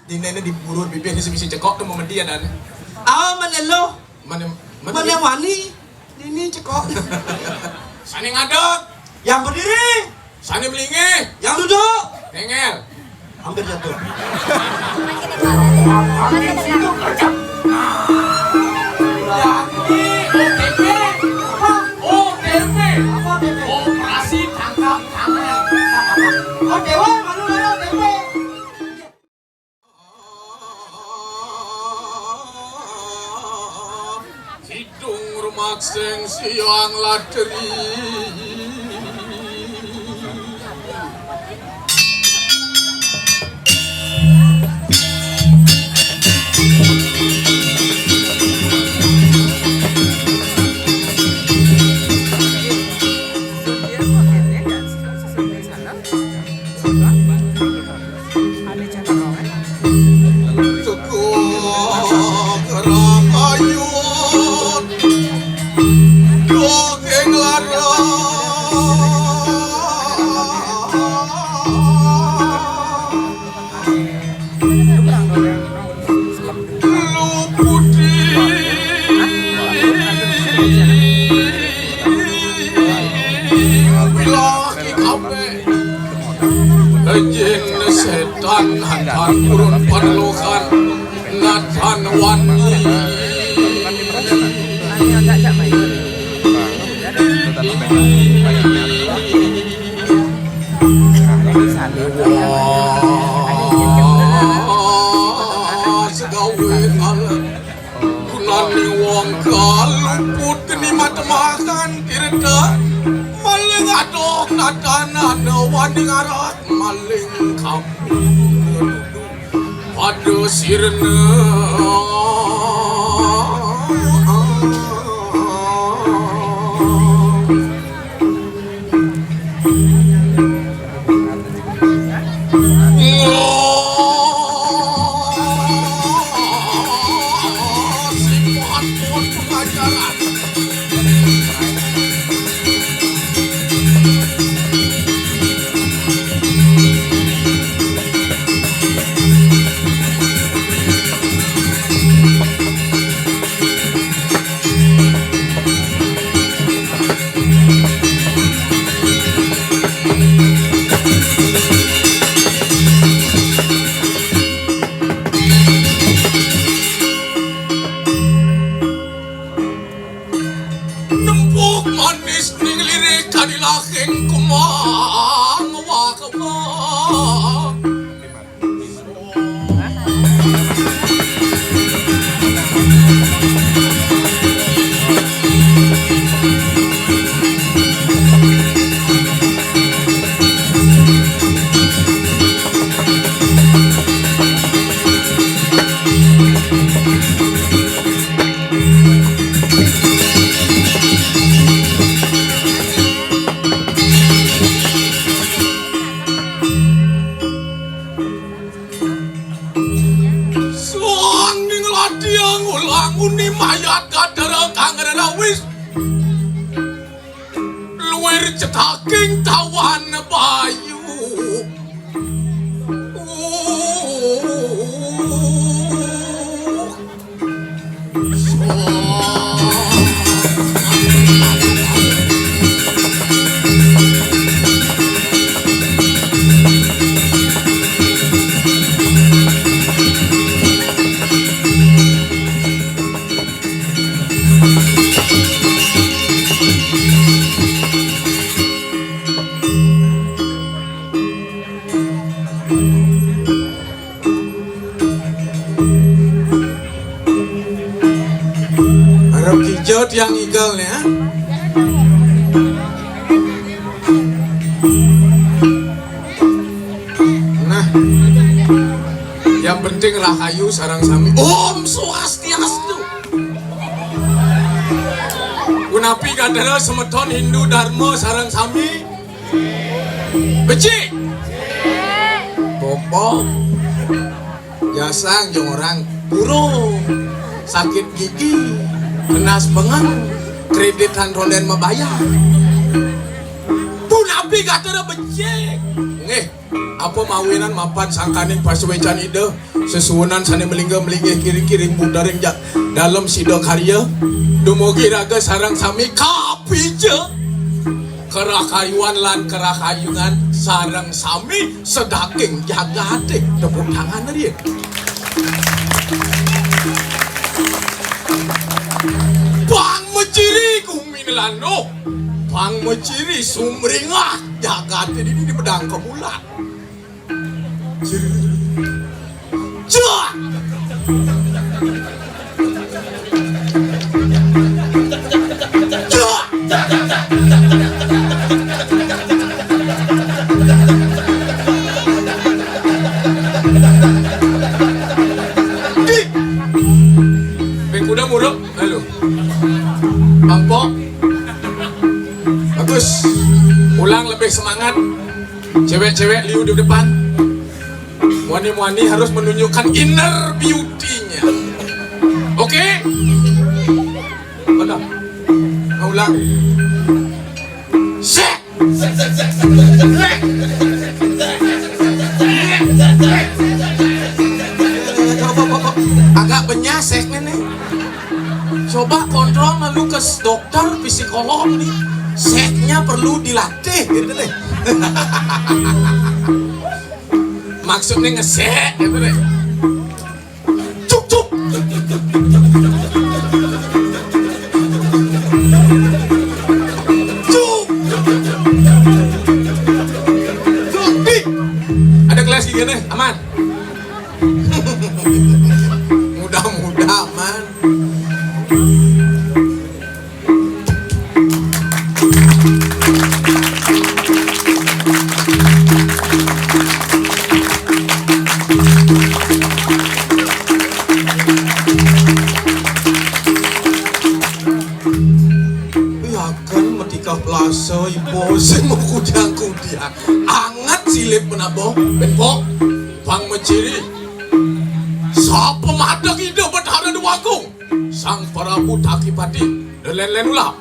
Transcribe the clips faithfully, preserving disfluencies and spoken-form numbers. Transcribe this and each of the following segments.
Dina ini di burur bibir sing bisa cekok tuh mau dia dan. Ah, mana lo? Mana, mana Mana dia? Wani? Ini cekok. Sané ngadeg. Yang berdiri. Sané melingih. Yang duduk. Tengel. Hampir jatuh. Operasi tangkap tangan. Oh, Dewa, mana, mana, Dewa? Kidung rumakseng siang latri. Ejin setan hantan urun panelukan natan wani. Wah, segawe alat. Gunane wong kaluput geni matemakan kirda. Maling adoh natan ana wani ngarat maling kampung. Pada sirna. Nempuk manis ning lirik kadilahing kumang wah kemang. Suang ning ladiang ulang uni mayat kadara kang rerawis. Luwir cekaking tawan bayu. Arep kijo tiang igel ya. Nah, yang penting rahayu sareng sami. Om Swastiastu. Punapi kadara semeton Hindu Dharma sareng sami? Becik. Bobok. Jasang jeung orang burung. Sakit gigi. Kenas bengang. Kredit hantolen mabayar. Punapi kadara becik. Nggih, apa mawinan mapan sangkaning pasuécan Ida, sesuunan sané malingga-malinggih kiriki ring budaring ja-, dalem sida karya, dumugi raga sareng sami kapija karahayuan lan karahayungan sareng sami sadaging jagaté. Tepuk tangan riin. Pang maciri gumi lan luh, pang maciri sumringah jagaté dini di Medang Kemulan. Cak! Cak! Di! Pekuda muruk, halo. Bang Pok. Bagus. Ulang lebih semangat. Cewek-cewek liu di depan. Muani-muani harus menunjukkan inner beauty-nya. Oke? Mana? Mau ulang? Set! Agak benyasek nih, nih. Coba kontrol malu ke s-, dokter, psikolog nih. Seknya perlu dilatih gitu nih. Maksudnya ngesek gitu nih. Cuk, cuk. Cuk. Cuk. Di. Ada kelas gigi nih, aman. Mudah-mudahan, Man. Yakan metika pelasa iba sing makudang-kudang. Anget silip menapa? Pempok, pang maciri. Sapa madeg Ida Betara Déwa Agung? Sang Prabu Takipati, dan lain-lain ulah.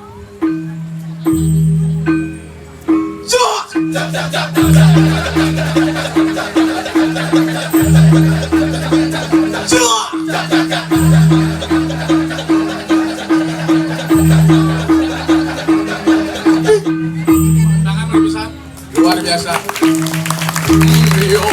Cuk! Cuk! Tangan bisa. Luar biasa. Iya.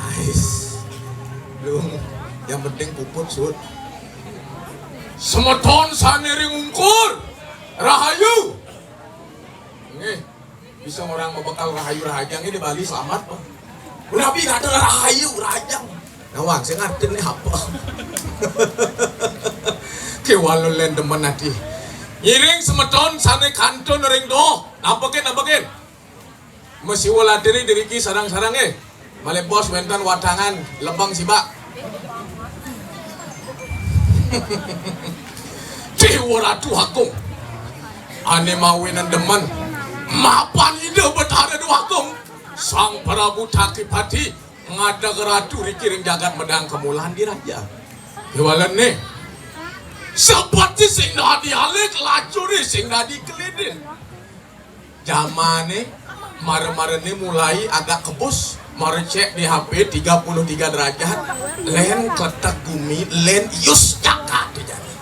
Ais. Belum. Yang penting puput, Sud. Semeton sané ring ungkur, rahayu. Nggih. Bisa orang mabekal rahayu rahajeng di Bali, selamat, Pak. Nabi kata rahayu rahajeng. Nawang, sing ngartine apa? Kéwala lén demen ati. Ngiring semeton sané kantun ring doh. Nampakin, nampakin. Masiwa ladiri diriki sareng-sareng, eh. Malih bos wénten watangan lebeng sibak. Déwa Ratu Agung. Ané mawinan demen. Mapan Ida Betara Déwa Agung. Sang Prabu Takipati ngadeg ratu riki ring jagat Medang Kemulan di raja. Kéwalané. Seperti sing dadi alit, lacuré sing dadi kelidin. Jamané mara-marané mulai agak kebus, mara cek di H P tiga puluh tiga derajat, lén kletek gumi, lén yus jagat di jani.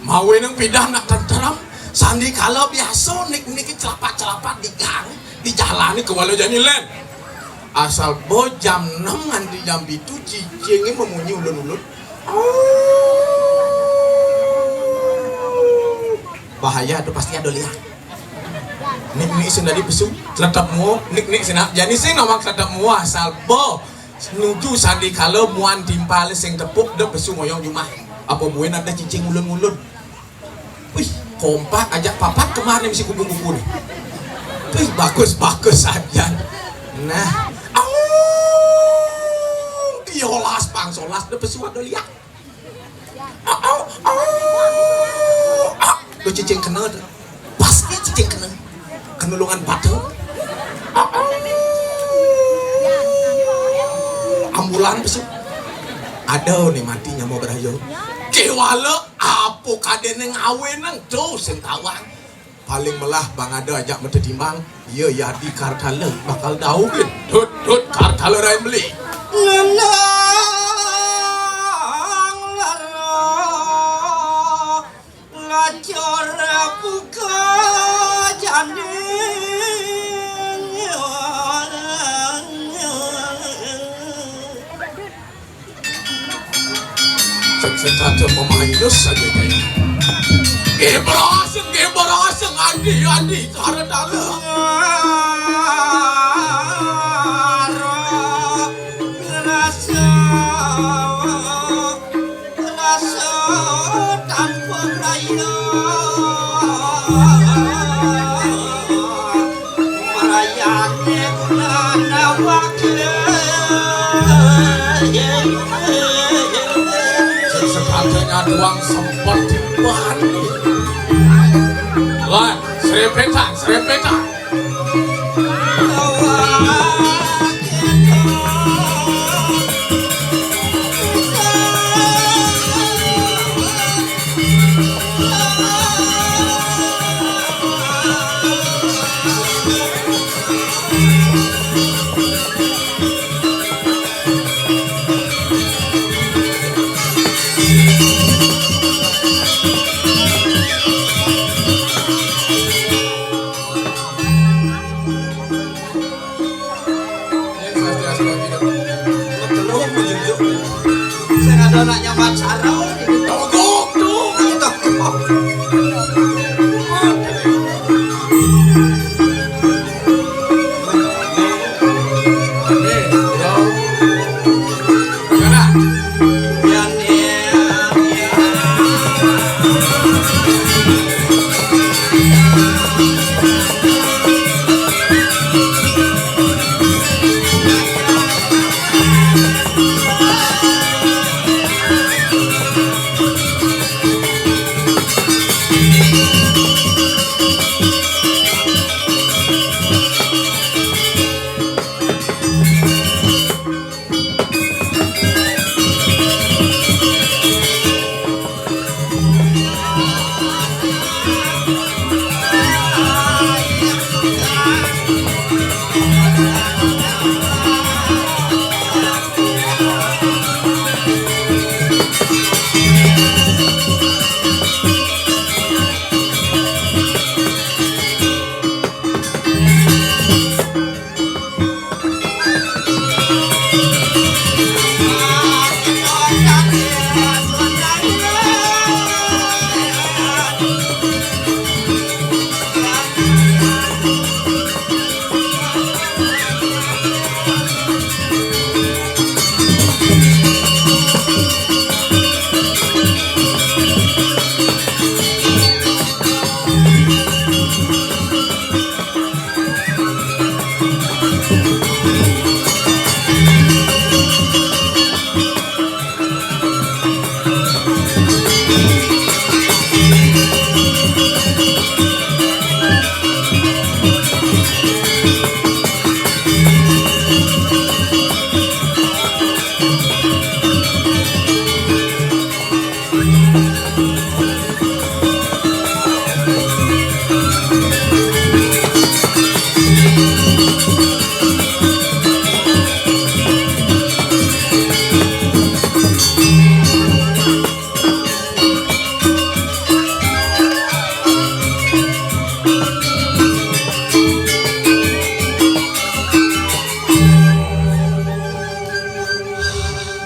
Mawinan pidan nak tentrem, sandikala biasa nik-niki celapat-celapat di gang, di jalan ni kéwala jani lén. Asal bo jam enam nganti jam pitu cicingé mamunyi ulun-ulun. Bahaya tu, pasti ada liang. Nik-nik sing dadi pesu, tletep mua, nik-nik sing nak. Jani sing nawang tletep mua, asal bo nuju sandikala muan timpal sing tepuk, da pesu ngoyong jumah. Apa buin ada cicing ulun-ulun. Wih, kompak ajak papat kemarin si kupu-kupu nih. Wih, bagus-bagus saja. Nah, au. Solas pang, solas, da pesu ada liak. Au, au, au. Ah, da cicing kena da. Pasti cicing kena. Kena lengan batu. Au, au. Ambulan pesu. Ada nih mati nyama berayo. Kewala apa kadene ngawin nang tu sentawang. Paling melah bang ada ajak mata timbang, ya Yadi Kartala bakal dau ke. Tut, tut, Kartala rai beli. Ngenang lara ngacor buka jani. Sing, sing ada memainus saja kaya. Nggih, berasing, nggih, berasing, andi, andi, cara dalam. Rasa, rasa tanpa raya. Merayane bulan awake. Sepadanya doang sempat tiban. Lah, serepetan, serepetan. Sing ada anak nyambat sarau. Togok, togok, togok.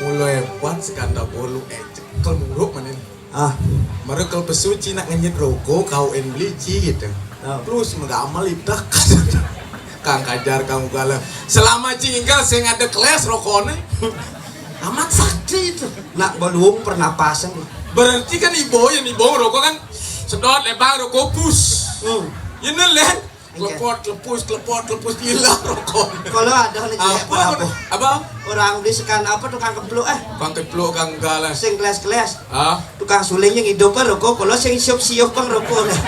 Mulai puan sekanda bolu, eh, cekel muruk mana ni? Ah, mereka pesu ci nak ngenyit roko, kau en beli ci gitu. Oh. Terus megamal itak. Kang kajar kamu kala. Selama ci inggal sing ada kelas rokone. Amat sakti itu. Nak beluung pernapasan. Berarti kan ibu yang ibu rokok kan sedot lebang rokok pus. Hmm. Ini lihat. Klepot, klepus, klepot, klepus, ilang rokok. Kalau ada nih, apa? Apa? Orang beli sekan apa, tukang kempluk, eh? Tukang kempluk, tukang galas. Sing kelas-kelas. Ah? Tukang suling yang hidup rokok, kalau sing siup-siup bang rokok nih.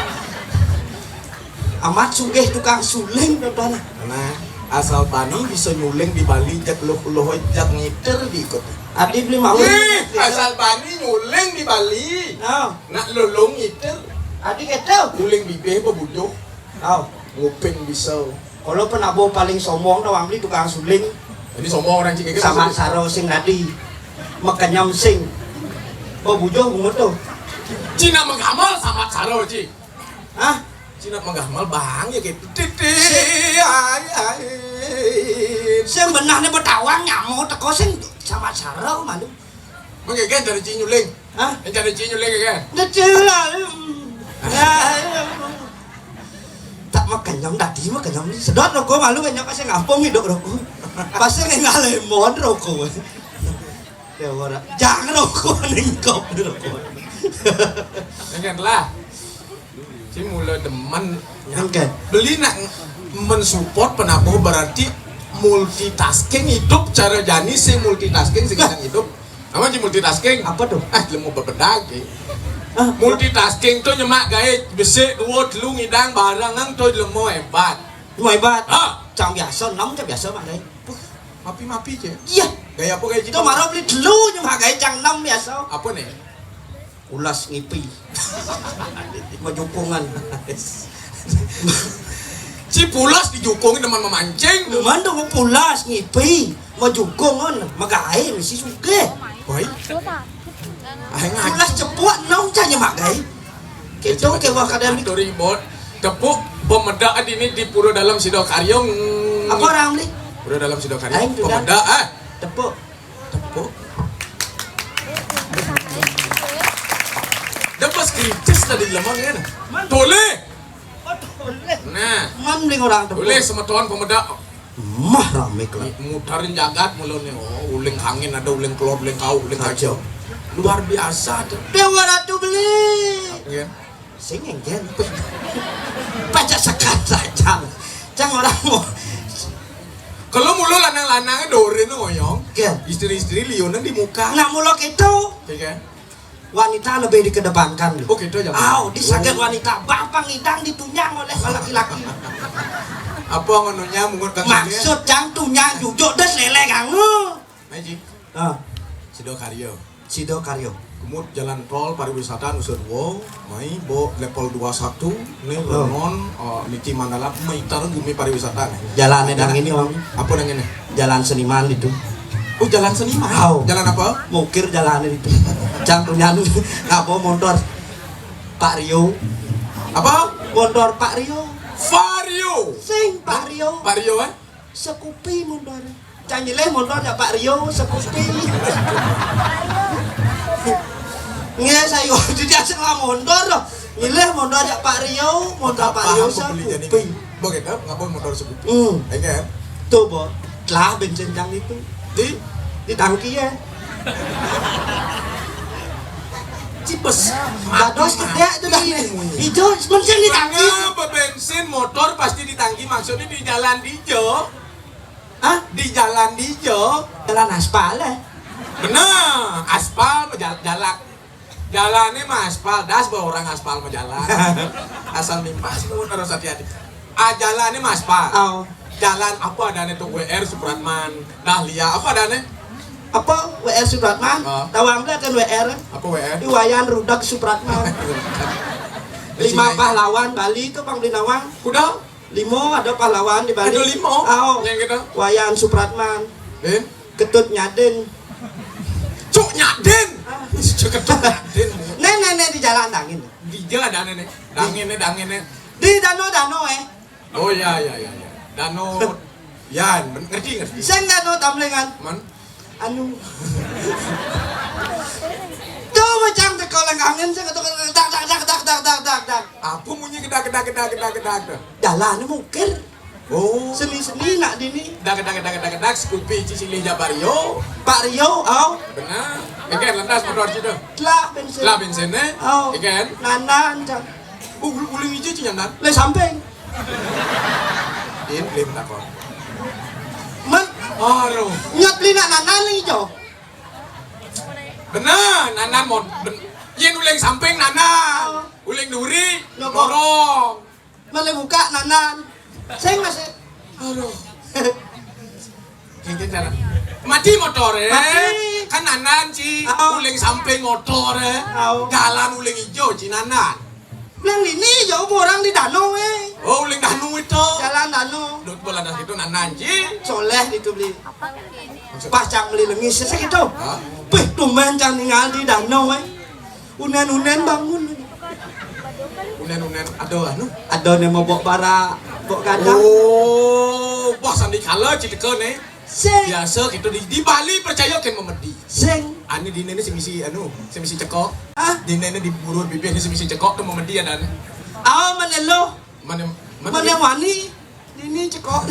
Amat sugih tukang suling, Bapak. Nah, asal bani bisa nyuling di Bali, jak luh-luh, jak ngiter diikut. Adi beli mau. Ih, asal bani nyuling di Bali. Oh. Nak lulung ngiter. Adi gitu. Nyuling bibih bebujuh. Oh. Nguping bisa. Kalau penabuh paling sombong tau, amli tukang suling. Ini sombong orang cik. Sama saro sing tadi. Makenyam sing. Bebujuh bungut tuh. Cina menggamal sama saro, Ci. Hah? Cina menggamal bang ya kayak titik. Sing benahnya betawang nyamuk teko sing sama saro malu. Mengke kan cari cinyuling. Hah? Yang cari cinyuling kan? Kecil lah. Tak makan nyong tadi, makan nyong ni sedot rokok malu kan nyong kasih ngampung hidup rokok. Pasti ngalih mon rokok. Ya ora. Jangan rokok ningkop rokok. Yang kan lah. Si mula demen. Oke. Beli nak mensupport penabuh berarti multitasking hidup cara jani si multitasking sing hidup. Apa sih multitasking? Apa tuh? Ah, lemu bebedag. Multitasking tuh nyemak gawe besik dua telu ngidang barang nang tuh lemu hebat. Lemu hebat. Ah, cang biasa, enam cang biasa mak gawe. Mapi-mapi aja. Iya. Gaya apa gaya itu? Maro beli telu nyemak gawe cang enam biasa. Apa nih? Pulas ngipi. Majukungan. Si pulas dijukungin teman memancing. Mana mau pulas ngipi? Majukungan, magae mesti suge. Woi. Ayo ngaji. Pulas cepuak nong canya magai. Kita ke wah kadang. Atur ribut. Tepuk pemedak ini di Pura Dalam Sidokaryo. Apa orang ni? Pura Dalam Sidokaryo. Ayo, pemedak, ah. Tepuk. Tepuk. Dia pas kritis tadi lemah kan? Boleh. Nah. Man ning orang tepuk. Boleh semeton pemedak. Mah rame kelak. Mutarin jagat mulu nih. Oh, uling angin ada, uling kelot, uling kau, uling kacau. Luar biasa tuh. Dewa Ratu beli. Iya. Sing enggen. Pajak sekat saja. Cang orang mau. Kalau mulu lanang-lanang dorin ngoyong. Iya. Istri-istri liunan di muka. Nak mulu gitu. Iya kan? Wanita lebih dikedepankan. Oh, gitu ya. Aw, di saged wanita, bapang idang ditunyang oleh laki-laki. Apa ngononya mungut kang? Maksud cang tunyang jujuk des lele kangu. Maji. Ah. Sidokaryo. Sidokaryo. Kemud jalan tol pariwisata nusur wo, mai bo level dua satu, nih renon, eh, niti mandala, maitar gumi pariwisata nih. Jalan edang ini, Om. Apa nang ini? Jalan Seniman itu. Oh, jalan Seniman? Aw. Jalan apa? Mukir jalan itu. Cang tunyan ngapa motor Pak Rio? Apa? Motor Pak Rio. Vario. Sing Pak Rio. Pak Rio, eh? Sekupi motor. Cang nyilih motor ya Pak Rio, Sekupi. Nggih, saya jadi asal lah motor loh. Nyilih motor ya Pak Rio, motor Pak Rio, Sekupi. Bo kita ngapa motor Sekupi? Hmm. Iya kan? Tuh, Bo. Lah bensin cang itu. Di? Di tangki ya. Cipes. Dados gedek tuh dah. Ijo, bensin di tangki. Kenapa bensin motor pasti di tangki? Maksudnya di jalan di ijo? Hah? Di jalan di ijo? Jalan aspal, eh? Bener, aspal jal-, jalak. Jalannya mah aspal, das bawa orang aspal mah jalan. Asal mimpas pun harus hati-hati. Ah, jalannya mah aspal. Oh. Jalan apa adanya tuh W R Supratman, Dahlia, apa adanya? Apa W R Supratman? Oh. Tawang kan W R. Apa W R? Iwayan Rudak Supratman. Lima pahlawan Bali itu pang beli nawang. Kuda? Limo ada pahlawan di Bali. Ada limo? Aw. Yang gitu? Wayan Supratman. Eh? Ketut Nyadin. Cuk Nyadin. Ah. Cuk Ketut Nyadin. Nih, nih, nih, di jalan dangin. Di jalan dangin nih. Dangin nih, dangin nih. Di danau-danau, eh. Oh, ya, ya, ya, ya. Danau. Ya, ngerti, ngerti. Sing danau Tamlengan. Man? Anu. Tuh macam teko lengkangin sing ketuk tak tak tak tak tak tak tak tak. Apa bunyi gedak gedak gedak gedak gedak tuh? Dalan mungkir. Oh. Seni-seni nak dini. Dak dak dak dak dak Sekupi Cicili Jabario. Pak Rio, au. Benar. Ikan lantas motor situ. Lah bensin. Lah bensin eh. Au. Ikan. Nanan cak. Ulu ulu hijau cing nanan. Le samping. Ini beli takon. Men, aduh. Nyot beli nak nanan nih, Jo. Bener, nanan mon. Ben, yen uling samping nanan. Uling duri, nyokong. Mele buka nanan. Sing masih. Aduh. Gini cara. Mati motor, eh. Mati. Kan nanan, Ci. Au. Uling samping motor, eh. Au. Jalan uling ijo, Ci, nanan. Nang ini jauh orang di danau, eh. Oh, uling danau itu. Jalan danau. Dut bola das itu nanan, Ci. Soleh itu beli. Pas cang beli lengis, saya gitu. Hah? Pih, tumben cang tinggal di danau, eh. Unen-unen bangun. Unen-unen, ada anu? Ada nih mau bawa bara, bawa gadang. Oh, wah, sandi kala citeka nih. Sing. Biasa kita di, di Bali percaya kan memedi. Sing. Anu di ini sing misi anu, sing misi cekok. Hah? Di ini di burur bibir sing misi cekok tuh memedi ada nih. Ah, mana lo? Mana, mana? Mana wani? Ini cekok.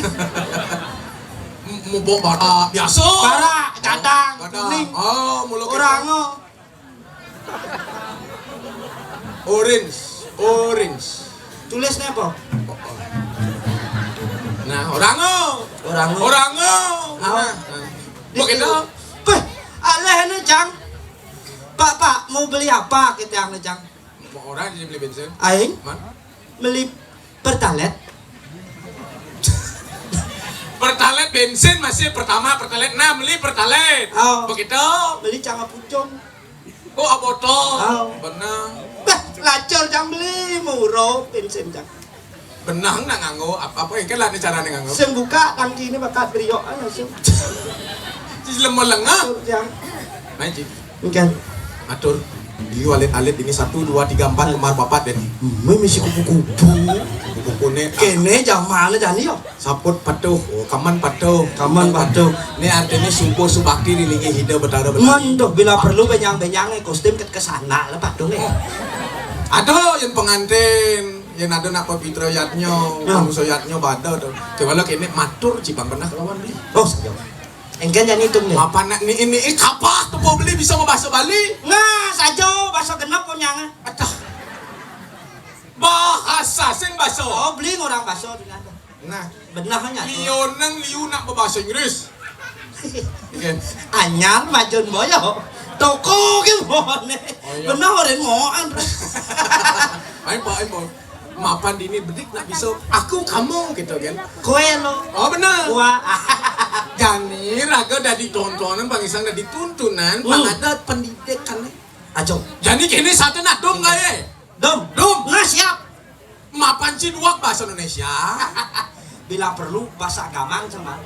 M-, mau bawa bara biasa. Bara, gadang, gadang. Kuning. Oh, mula orang, oh. Orange, orange. Tulisnya apa? Nah, orango. Orango. Orango. Apa? Nah, nah. Begitu. Peh, aleh ini, Jang. Pak, Pak, mau beli apa kita yang, Jang? Mau orang jadi beli bensin. Aing? Man? Beli Pertalite. Pertalite bensin masih pertama, Pertalite. Nah, beli Pertalite. Oh. Begitu. Beli canga pucung. Oh, abotol. Oh. Benang. Bah, lacur jang beli murah bensin jang. Benang nak nganggo apa, apa yang lah ni cara ni nganggo? Sing buka tangki ini bakat beriok aja sing. Cis lemah lengah. Lacur jang. Naik, Cik. Engken. Atur. Liu alit-alit ini satu, dua, tiga, empat, kemar papat deh. Meh misi kupu-kupu. Kupu-kupu ni. Kene jaman jani yo. Saput patuh, oh, kaman patuh. Kaman patuh. Ini artinya syukur subakti di lingi hida betara betara. Mantuh, bila perlu benyang-benyang eh kostum ket kesana lah patuh nih. Ada yang pengantin, yang ada nak pepitra yatnya, ya. Manusia yatnya pada tuh. Coba lo kene matur cibang pernah kelawan beli. Oh, siap. Engken jani itu nih. Apa nak ni ini, eh, kapah tu mau beli bisa mau bahasa Bali? Nah, saja bahasa genep punya. Aduh. Bahasa sing bahasa. Oh, beli orang bahasa tu ada. Nah, benarnya. Lionang liu nak berbahasa Inggris. Iya. Anyar majun boyo. Toko ke bohone. Oh, iya. Benar orang moan. Ayo, Pak, ayo, Pak. Mapan dini bedik nak bisa aku kamu gitu kan. Kowe lo. Oh, benar. Wah. Jani raga dari tontonan, bang Isang dari tuntunan, hmm. Bang ada pendidikan nih. Ajo. Jani kini satu nak dom gak ya? Dom. Dom. Nah, siap. Mapan ci duak bahasa Indonesia. Bila perlu bahasa gamang sama.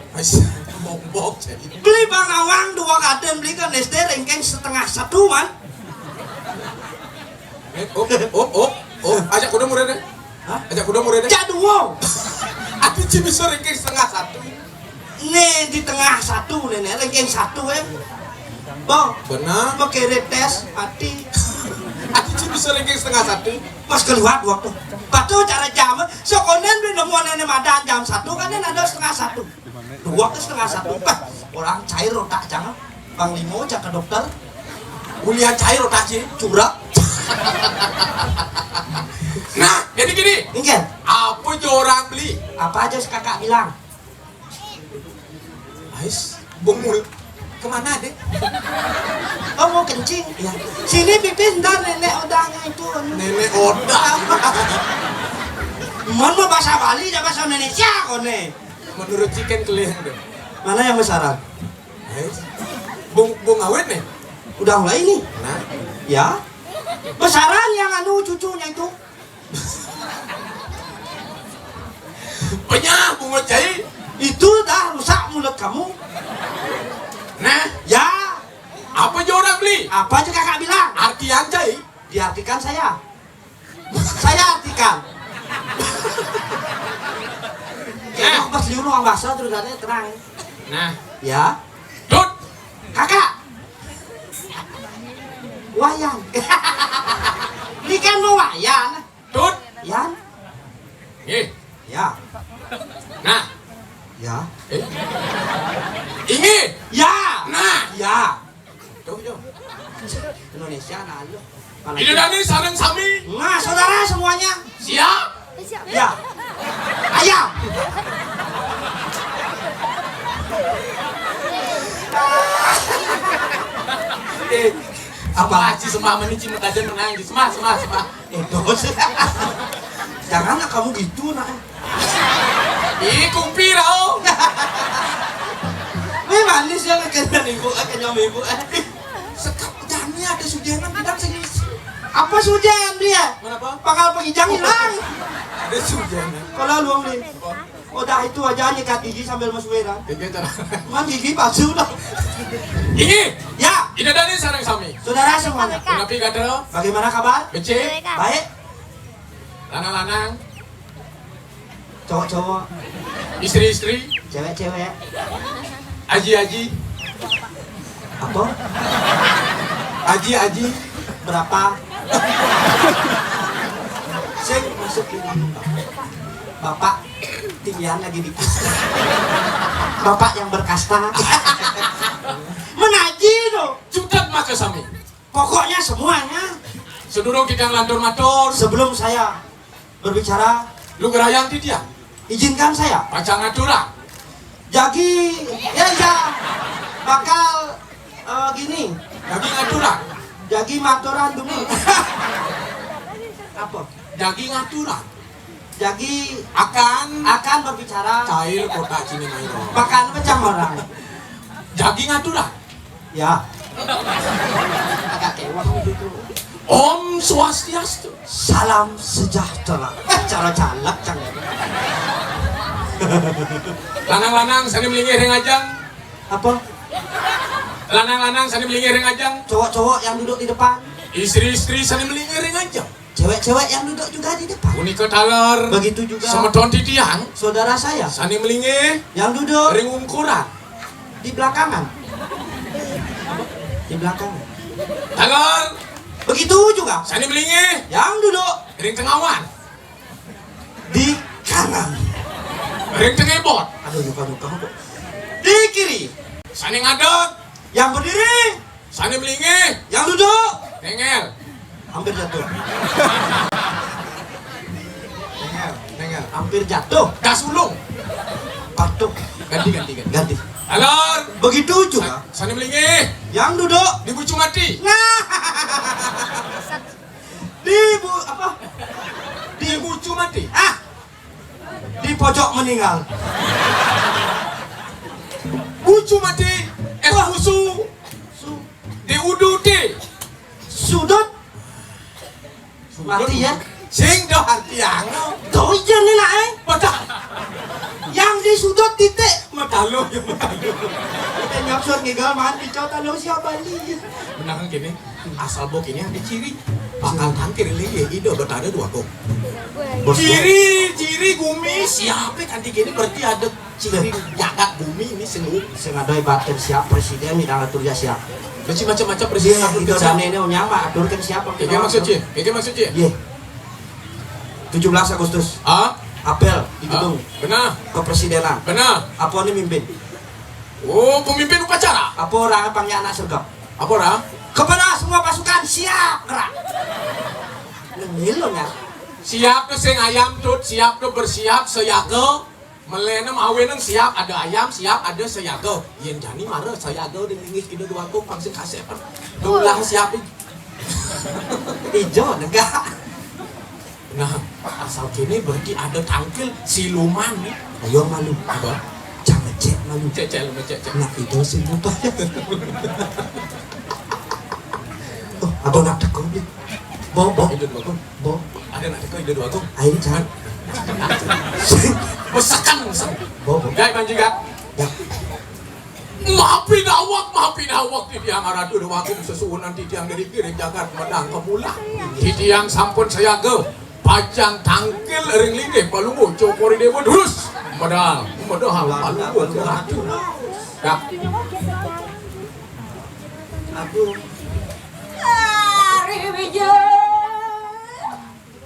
Bombok jadi. Beli bang awang dua kaden beli kan S D ranking setengah satu man. Eh, oh, oh, oh, oh, ajak kuda murid deh. Hah? Ajak kuda murid deh. Cak dua. Aku ci bisa ranking setengah satu. Nih di tengah satu nih, nih ranking satu eh. Bang, benar. Pakai tes mati. Aku ci bisa ranking setengah satu. Pas keluar waktu. Patuh cara jam. Sekonen beli nemuan nenek madan jam satu kan ada setengah satu. Dua ke setengah satu. Bah, orang cair otak jangan. Bang Limo cak ke dokter. Kuliah cair otak sih. Curap. Nah, jadi gini. Enggak. Apa aja orang beli? Apa aja kakak bilang? Ais, bengul. Kemana deh? Oh, mau kencing? Ya. Sini pipis ntar nenek odahnya itu. Nenek odah. Mana bahasa Bali, ya bahasa Indonesia kone. Menurut ciken kelih deh. Mana yang besaran? Ais. Bung, bung awet nih. Udah mulai nih. Nah. Ya. Besaran yang anu cucunya itu. Penyah bungut cai. Itu dah rusak mulut kamu. Nah, ya. Apa aja orang beli? Apa aja kakak bilang? Artian cai. Diartikan saya. Saya artikan. Nah. Pas liu nuang bahasa terus ada terang. Nah. Ya. Dut. Kakak. Wayan. Ini kan mau wayan. Tut. Yan. Nggih. Ya. Nah. Ya. Eh. Ini. Ya. Nah. Ya. Tuh, tuh. Indonesia nah lu. Ini Dani sareng sami. Nah, saudara semuanya. Siap. Ya. Ya. Eh, apa aja semua menici metajen menangis. Semua, semua, semua. Eh, dos. Janganlah kamu gitu, nak. Ih, kupi tau. Ini manis ya, kenyang ibu, eh, kenyang ibu, eh. Sekap jani ada sujenan, tidak serius. Apa sujen dia? Kenapa? Pangkal pengijang hilang. Ada sujenan. Kalau luang nih. Oh, dah itu aja nyikat gigi sambil masuiran. Gigi cara. Cuman gigi palsu dah. Ini. Ya. Ini dari sarang sami. Saudara semuanya. Napi kata? Bagaimana kabar? Becik. Baik. Lanang-lanang. Cowok-cowok. Istri-istri. Cewek-cewek. Aji-aji. Apa? Aji-aji. Berapa? Sing masuk ini. Bapak, titiang lagi di. Bapak yang berkasta. Menaji tuh. Cutet maka sami. Pokoknya semuanya. Sedurung kita lantur matur. Sebelum saya berbicara, lu gerayang titiang. Izinkan saya. Pacang aturan. Jagi, ya, ya. Bakal, eh, gini. Jagi ngaturan. Jagi maturan dulu. Apa? Jagi ngaturan. Jagi akan, akan berbicara. Cair kota sini main. Makan pecah orang. Jagi ngaturan. Ya. Agak kewang gitu. Om Swastiastu. Salam sejahtera. Eh, cara calak, cang. Lanang-lanang, sani melingih ring ajeng. Apa? Lanang-lanang, sani melingih ring ajeng. Cowok-cowok yang duduk di depan. Istri-istri, sani melingih ring ajeng. Cewek-cewek yang duduk juga di depan. Punika taler. Begitu juga. Semeton titiang. Saudara saya. Sani melingih. Yang duduk. Ring ungkuran. Di belakangan. Di belakangan. Taler. Begitu juga. Sani melingih. Yang duduk. Ring tengawan. Di kanan. Ring tengebot. Aduh, nyuka-nyuka kok. Di kiri. Sani ngadeg. Yang berdiri. Sani melingih. Yang duduk. Nengel. Hampir jatuh. Nengel, nengel. Hampir jatuh. Das ulung. Batuk. Ganti, ganti, ganti. Ganti. Alor. Begitu juga. Sa-, sani melingih. Yang duduk. Di bucu mati. Nah. Di bu-, apa? Di bucu mati. Ah. Di pojok meninggal. Bucu mati. Es busu. Su-, di uduti. Sudut. Mati ya. Sing doh hati anu. Tuh iya nih nak, eh. Betul. Yang di sudut titik. Matalu ya, matalu. Kita nyapsur ngigal mandi, cowok talu siapa nih? Benar kan gini? Asal bok ini ada ciri. Bakal tangkir ini ya, ido betara dua kok. Bos, ciri, ciri gumi siapa kan di gini berarti ada ciri jagat gumi ini sing. Sing ada ibatin siap presiden, tidak atur ya siap. Beci macam-macam presiden. Iya, atur kita kerja. Sana ini nyama atur kan siapa? Kayak maksud Cin? Kayak maksud Cin? Iya. Tujuh belas Agustus. Ah? Apel di gedung. Benar. Kepresidenan. Benar. Apa ini mimpin? Oh, pemimpin upacara. Apa orang panggil anak sergap? Apa orang? Kepada semua pasukan, siap gerak. Nengil lo ya. Siap tuh sing ayam tuh, siap tuh bersiap, siaga. Melenem awenem siap, ada ayam, siap, ada siaga. Yen jani mara siaga di lingis kita dua kok pang sing kasep. Tulah siap. Ijo negak. Nah, asal kene berarti ada tangkil siluman nih. Ayo malu. Apa? Jangan cek malu. Cek, cek, cek, cek. Nak itu sing apa? Oh, ada nak teko nih. Bo, bo. Itu dua kok. Bo. Ada nak teko itu dua kok. Ayo, cak. Besekan, besekan. Bo, bo. Gai panjiga. Ya. Mapi dawak, mapi dawak, titiang aratu dawak sesuunan titiang dari kiri jagat medang kemulah. Titiang sampun sayaga. Pacang tangkil ring linggih palungguh cokor ide durus. Medal, medal palungguh ratu. Ya. Aduh. Ari Wijaya.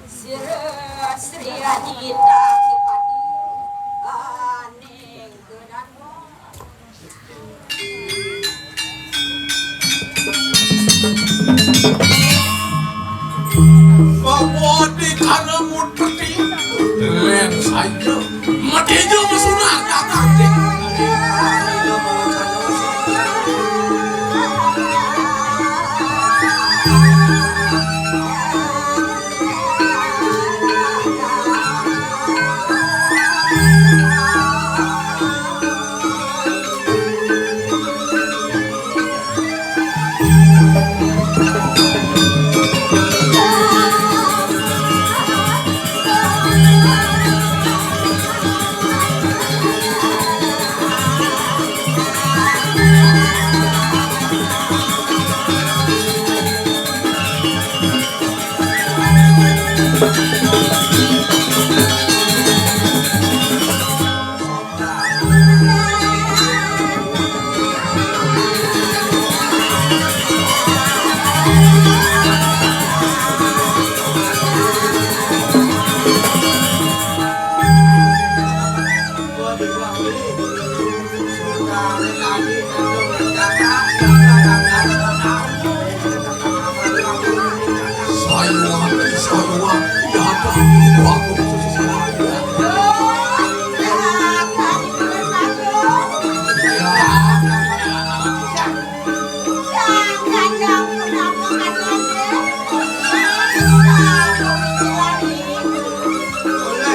Sira Sri Adita Kipati. Aning Gedan. Bawa di karamu peti, len saja. Ijo mah sunat, kakak. Sayuan, sayuan, ya ada aku. Boleh,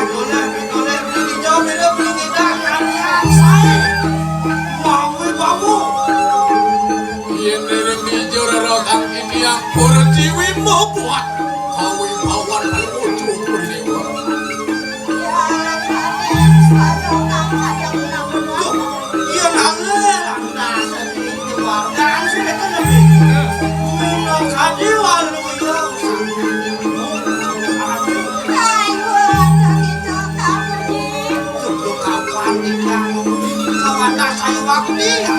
boleh, boleh, boleh, boleh, boleh, Yén déréng ijo rerokan titiang pertiwi mabuat kawibawan Palungguh Déwa. Duh, yén alé lantas keluargaan sudah kena. Minum kadi waluya. Sudah kapan tidak mau kawan saya waktu ya.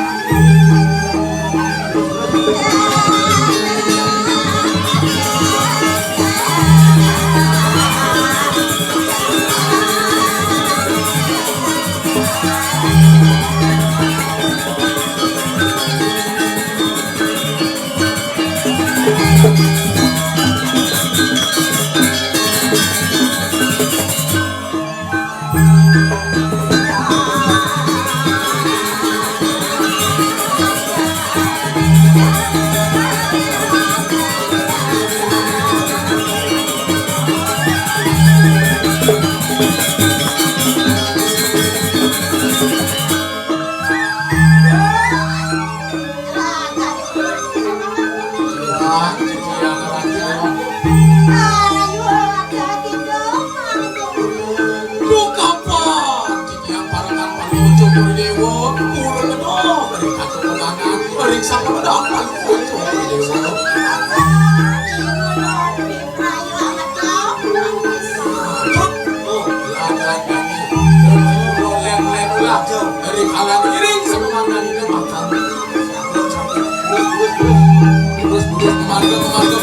Duh, kapan titiang parengan Palungguh Déwa, purun ento, ring katurunan, ring sakemedan Palungguh Déwa. Aduh, oh, ladan nyanyi. Lem-lem ulah, ring alam iring sakemedan ini makan. Terus memarga, terus memarga.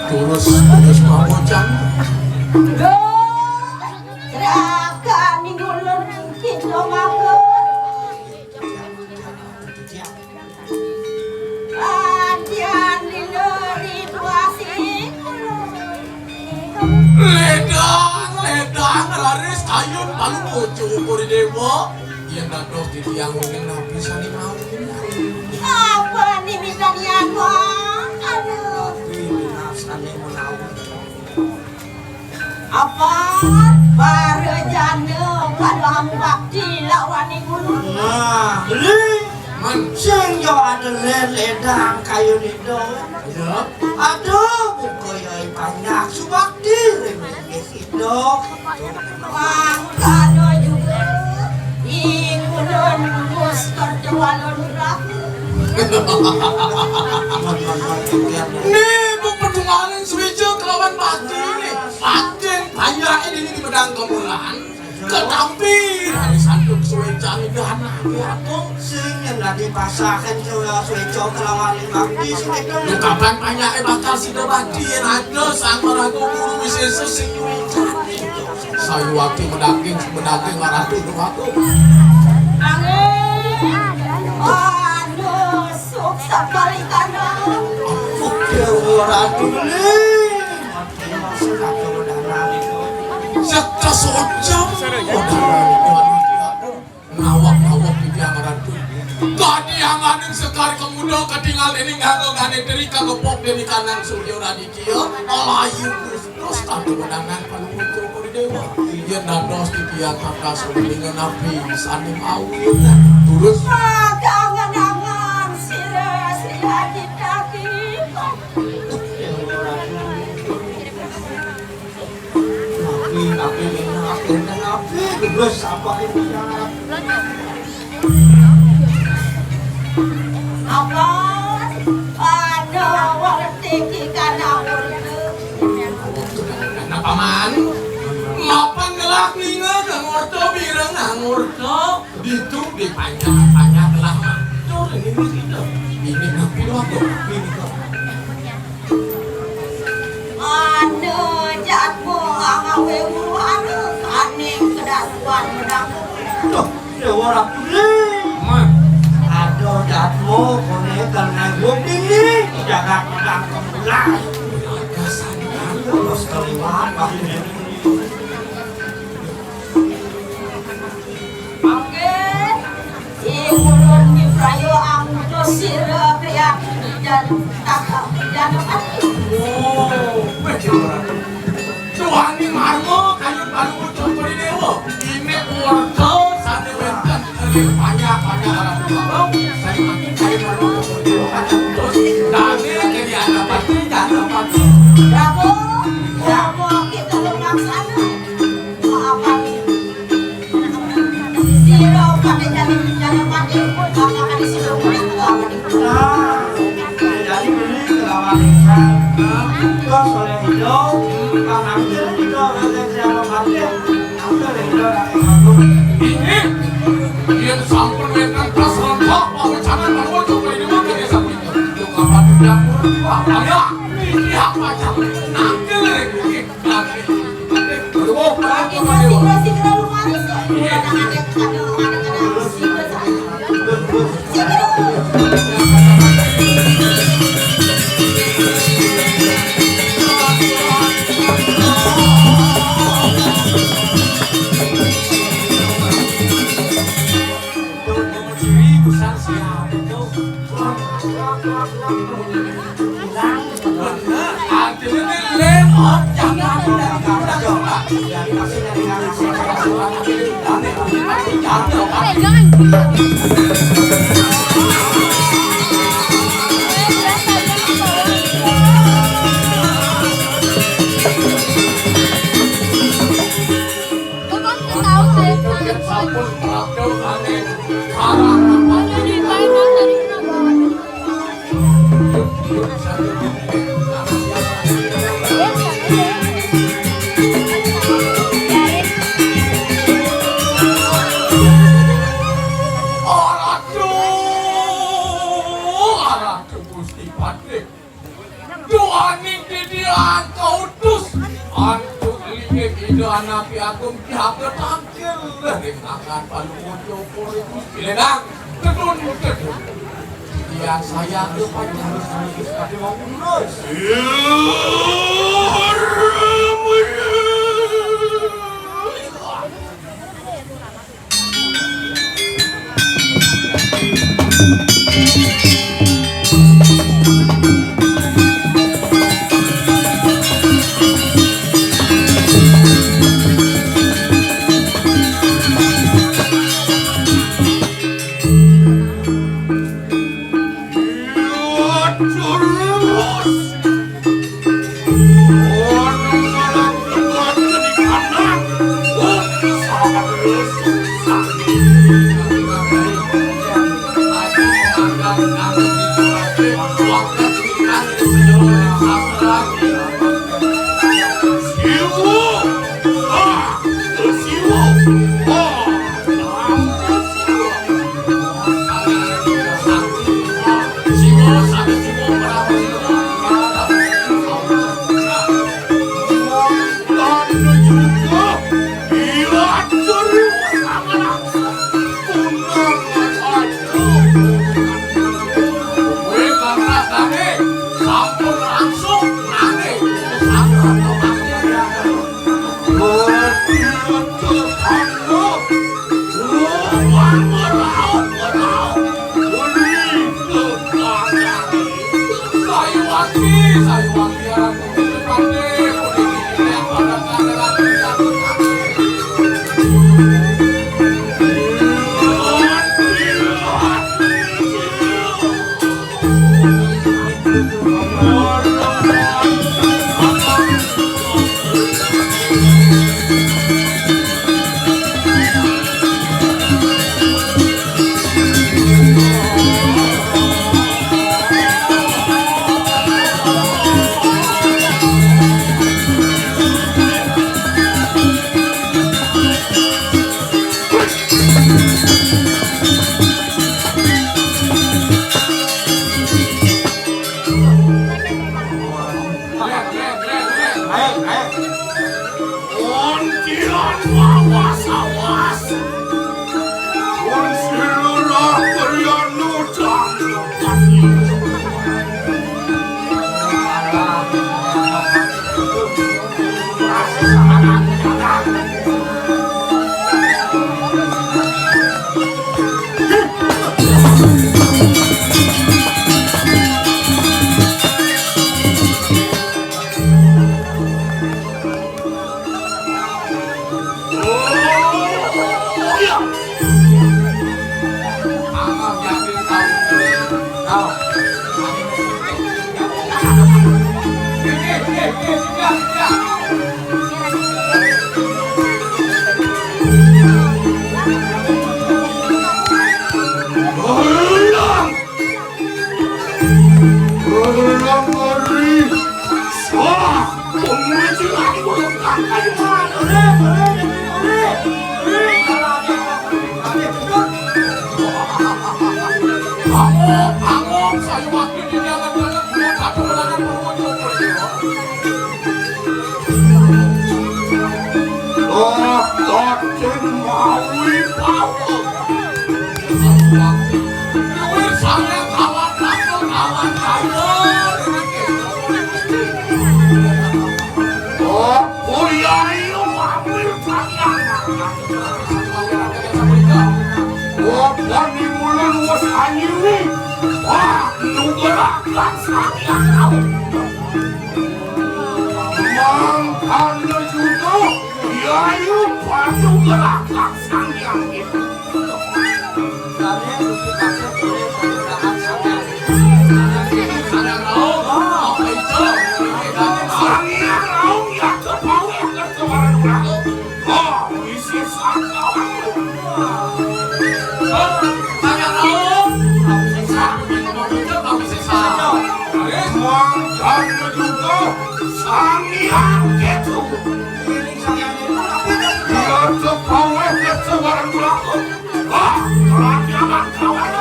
Tulus, tulus mawon, Cang. Duh, serahkan minggu ulun kita makan. Adian lila rituasi. Ledang, ledang, raris kayun palu bojo Puri Dewa. Yen dados titiang wonten napi sane mawon. Apa ni mitanian, Bang? Aduh. Napi sane menawi. Apa? Para janda pada bakti lawan ibu. Nah, beli. Man. Sing yo ada lele dang kayu nido. Ya. Aduh, buka yo banyak subakti ring sida. Mangkana juga ingulun mus kerja walon raku. Nih, bu pedungalan suwija kelawan batin nih. Batin banyak ini di pedang kemulan. Ketampi hari sanduk suwija nih anak aku. Sing yen dadi pasaken suwe-, suweca kelawan bakti sing itu. Lho, kapan panyake bakal sida bakti yen ada Sang Maraga Guru Wisesa sing nyuwicani? Sayuwakti medaging, medaging marang Ratu Dewa. Angin. Aduh, suksa balikan. Ampun, Dewa Ratu Beli. Sekta sojam. Nawak-nawak titiang Ratu. Kadianganing Sekar Kemuda katingal dening Gangga Ganedri kagepok dening Kanang Surya Raditya. Alayu terus tanpa wedangan panuwun Cokor Dewa. Yen dados titiang kata sawiningan napi sane mawi. Terus. Makangan-angan sira Sri Haji Daging. Nabi, nabi, nabi, nabi, terus apa ini? Apa? Ada warteg ikan awur. Nah, Paman, mapan ngelah ninga ngurta bireng ngurta. Ditu dipanjang-panjang telah matur ini sida. Ini napi lho aku? Ini kok. Anu jatmu angawe uruan kaning kedatuan menang. Duh, Dewa Ratu. Man. Aduh, jatmu kone karena gue ini jagat menang kemulan. Terus keliwat. Mangke, ing ulun miprayo anggo sira priyantun dan kakang Janapati. Oh, wis ora. Tuwani marma kayun baru muncul Dewa. Ini warga sane wenten ing panjak-panjak alam Dewa. Saya mati kayun baru muncul Dewa. Terus, dane jadi Janapati, Janapati. Bravo, bravo, kita lumaksana. Maafan. Sira pada jani jana mati, maka kali sira mati kelawan. Nah, jadi beli kelawan insan. Terus oleh hijau, Pak Angger hijau, oleh siapa mati? Angger hijau, Pak Angger. Inggih. Yen sampun wenten pas rontok, pawecanan mawon coba ini mangke ya sampun. Aduh, aduh, Gusti Patih. Duaning titiang kautus antuk linggih Ida Anapi Agung dihaga tangkil ring tangan Palungguh Cokor iku. Pilenang, tedun, tedun. Titiang sayang kepanjang. Kuntilan, awas, awas. Kuntilan, Oh, kuliah ieu ambil tarian. Oh, pani mulo luwes anjing. Wah, nu gerakan saya tahu. Mangkana juga, yayu padu gerakan sang yang itu. Sang yang raung, ya, kepawe, kepawe. Oh, isi sakawan. Mangkana juga sang yang gitu. Dia tuh kawin ke sebarang belakang. Wah, orang nyaman kawan.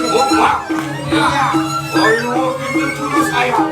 Opa, ya, ayo kita tulus ayam.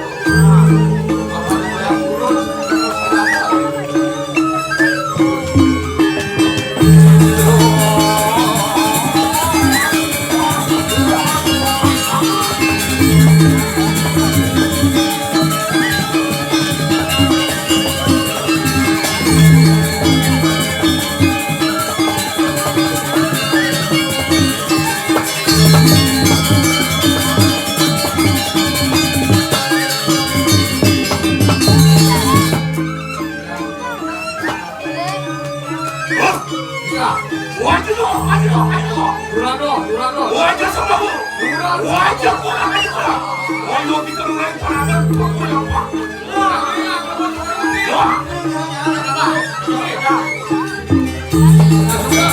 Wah, iya. Wajah, wajah, wajah. Durano, Durano. Wajah sama aku. Durano. Wajah kurang aja kurang. Wajah kita mulai panas, aku yang pak. Wah, iya, iya, iya, iya. Wah. Iya, iya.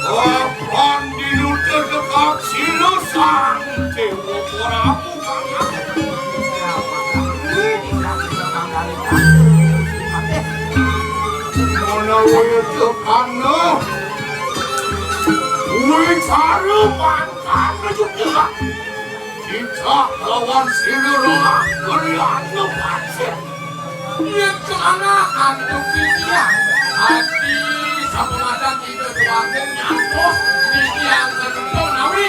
Apan dinutur dekat sila sang dewa Prabu. Menawa itu karena wicara mangkana juga. Kita lawan sila rolah kalian lepasin. Yen kemana antuk titiang? Adi sapemadang ida tuangin nyantos titiang kenumpung nawi.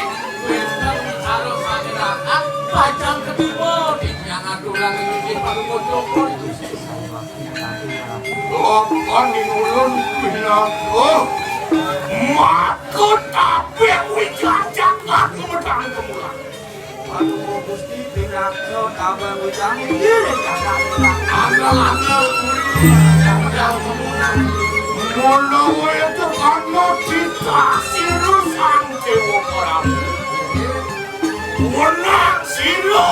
Wénten wicara sané rangkat, pacang ketiba titiang aturan inggih paduka Joko. Apa ning ulun pinaka maka tabek wijajakan medang kemulan. Aduh, Gusti, pinaka tabek wijajakan. Angel-angel kuring medang kemulan. Mula waya tekana cita sira sang dewa Prabu. Wenang sira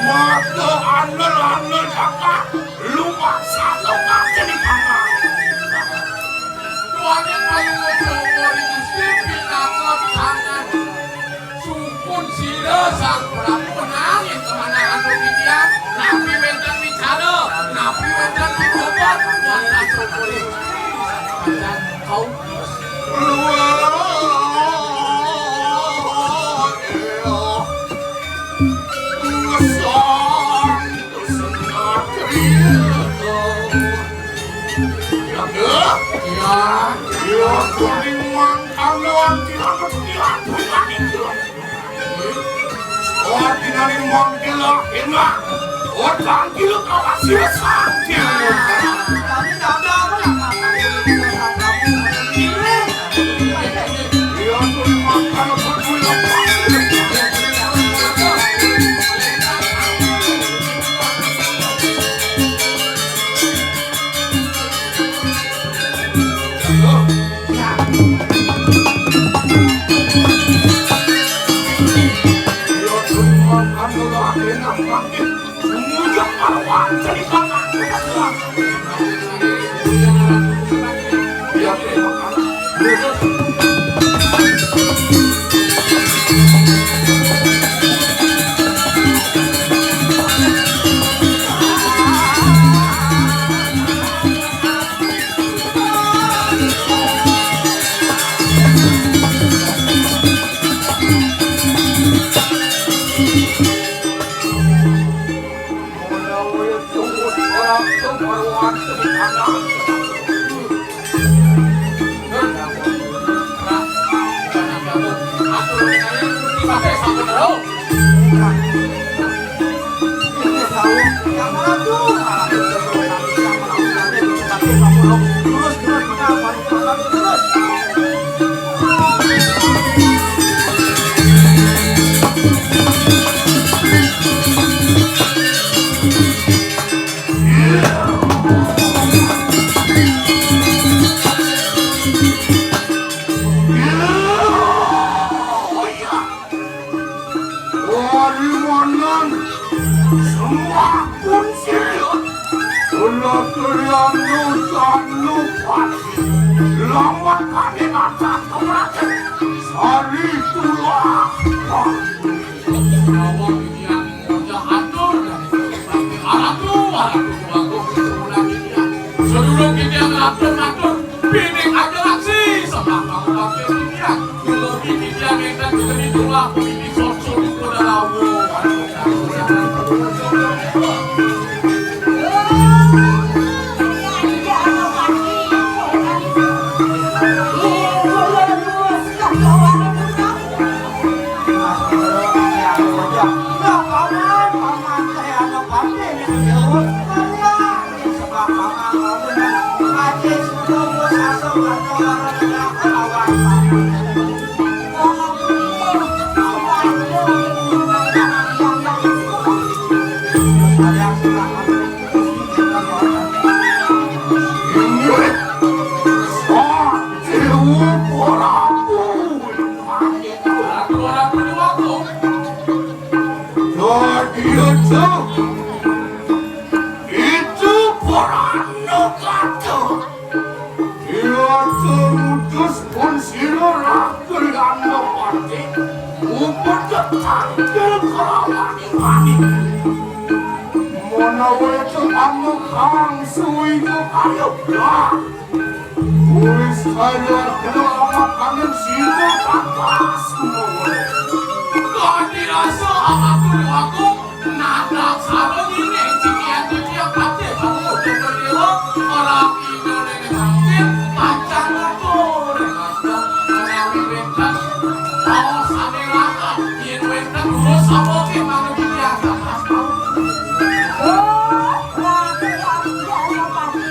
maka andel-andel cakak lumaksana kaceni paman. Duaning panuwun Gusti pinaka tangan sukun sira sang Prabu wenang ing kemanahan titiang. Napi wénten wicara, napi wénten pibobot, wantah sukun Gusti. Kau Warimanan sembah pun sirya. Kula Trianu Sanupati. Lawan kami natah kemraten. Sari tulah. Awak titiang wajah atur dari Gusti Aratu, Aratu Agung Semulan titiang. Sedurung titiang atur-atur, pining aja laksi, sebab kamu bakti titiang. Kula titiang ingkang kedeni tulah puniki sosok pada lawu. Dadi aja itu para nagata. Dia ngutus pun sira rakyat Pati. Upedet tangkil kelawan imani. Menawa itu kamu kang suwi kayu. Lah. Wis kaya kena awak angin sira kakas. Kadi rasa awakku diwaku, nadak sarung ini, cikian titiang patih, kamu dewa, ora pina nene tangkil, pacar aku, rengasa, menawi wénten, mau sami raka, yen wénten, urus apa ke manut titiang kakas. Oh, raka, ya, ya, ya, pasti.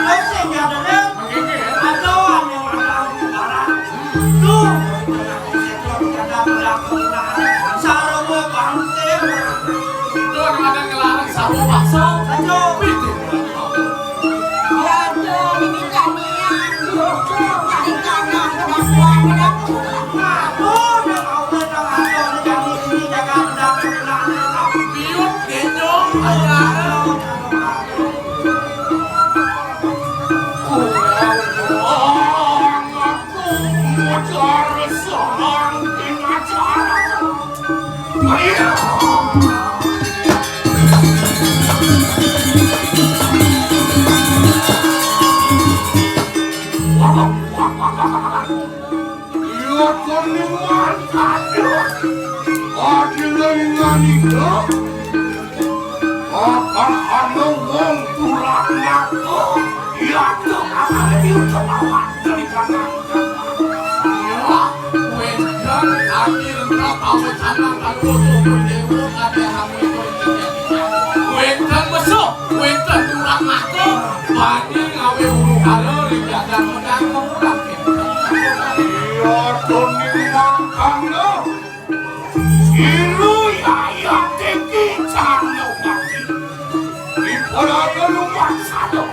Sing ya, Dek. Ada anu, ada barang. Tuh, sarwa bangkit. Itu anu ada ngelarang sarwa bakso. Ayo. Piti. Ya, tuh, ini kan niat. Tuh, tuh, balik kanan, udah kuat, udah kuat. Nah, tuh, udah mau, udah mau, udah mau, udah mau, udah mau. Biut, gendong, ayo. Iya, kon ning mantap, yo. Adine ngani, yo. Akan ana wong kurang ngaku. Iya, tuh, akan diucap awak dari kanan. Iya, wénten kami lengkap awet anak karo tubuh dewa, ada kami. Wénten besok, wénten kurang ngaku. Bani ngawe ulu kala, ring jagat medang pemurah. Iya, Doni Mangkana. Iru yaya teki cano pati. Ipolaya lumah sado.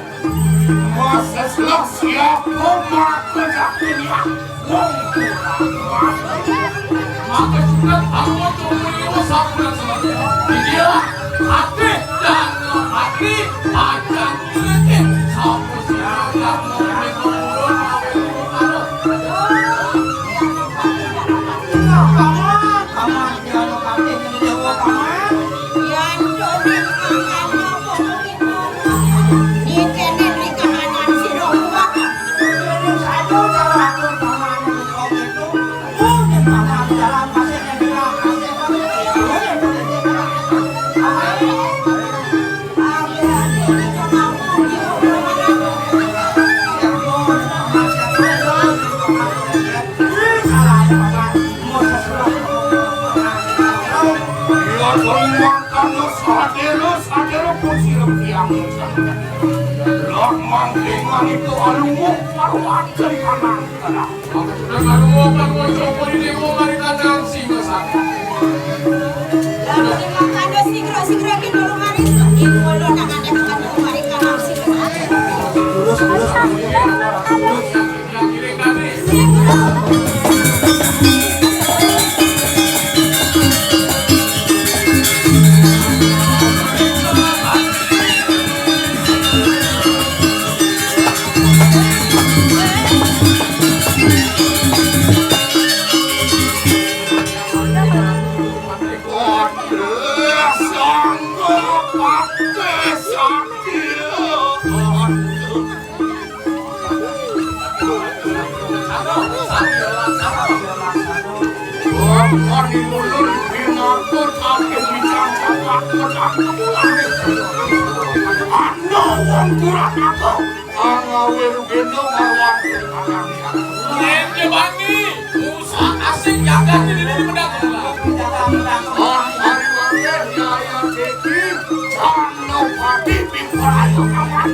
Maseslah siapa maka dakinya. Wong kurang. Maka sudah aku cuma lima sampuran sama dia. Dia hati dan hati panjang. Iya, Doni Mangkana sadéra, sadéra pun sira tiyang. Lah mangke nganita alunguh karo ajeng kanang. Lah, Doni Mangkana sigra-sigra kita lumari, ibu lo nang ada ketemu mari kanang sigra. Terus, terus, terus. Anda wong kurang apa? Angawe rugendo marwati. Ente bani, Musa asik jagat ini di pedang. Orang hari wae yaya keki, cano pati pimpun ayo kawan.